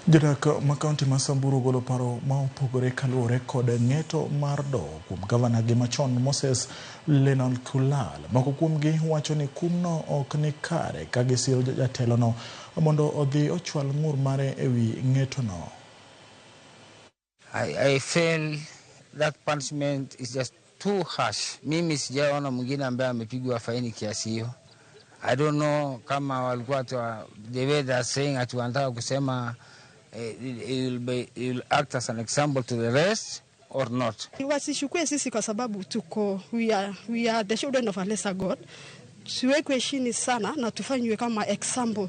Jodak ma kaunti ma Samburu ogolo paro ma opogore kaluwore kod ng'eto mar doho kuom gavana gi machon Moses Lenolkulal. Moko kuomgi wacho ni kumno ok ni kare ka gisiro jatelono mondo odhi ochwal ng'ur mare ewi ng'etono. I feel that punishment is just too harsh. Mimi sijaona mwingine ambaye amepigwa faini kiasi hiyo. I don't know kama walikuwa the way they are saying ati wanataka kusema it will act as an example to the rest or not. Wasichukue sisi kwa sababu tuko we are the children of a lesser God. Tuwekwe chini sana na tufanywe kama example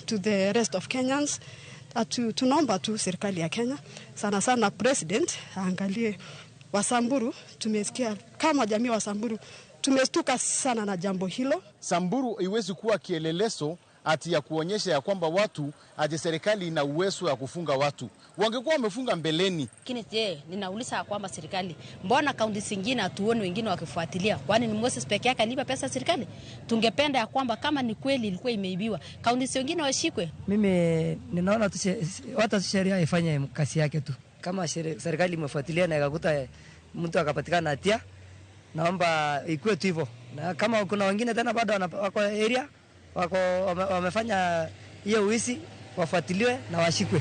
to the rest of Kenyans. Tunaomba tu serikali ya Kenya, sana sana president, aangalie Wasamburu. Tumesikia kama jamii wa Samburu tumestuka sana na jambo hilo. Samburu iwezi kuwa kielelezo ati ya kuonyesha ya kwamba watu ati serikali ina uwezo ya kufunga watu. Wangekuwa wamefunga mbeleni. Lakini je, ninauliza kwamba serikali, mbona kaunti zingine hatuoni wengine wakifuatilia? Kwani ni Moses peke yake alipa pesa serikali? Tungependa ya kwamba kama ni kweli ilikuwa imeibiwa, kaunti zingine washikwe. Mimi ninaona tu watu sheria ifanye kazi yake tu. Kama serikali imefuatilia na ikakuta mtu akapatikana hatia, naomba ikuwe tu hivyo, na kama kuna wengine tena bado wako area wako wamefanya hiyo wizi, wafuatiliwe na washikwe.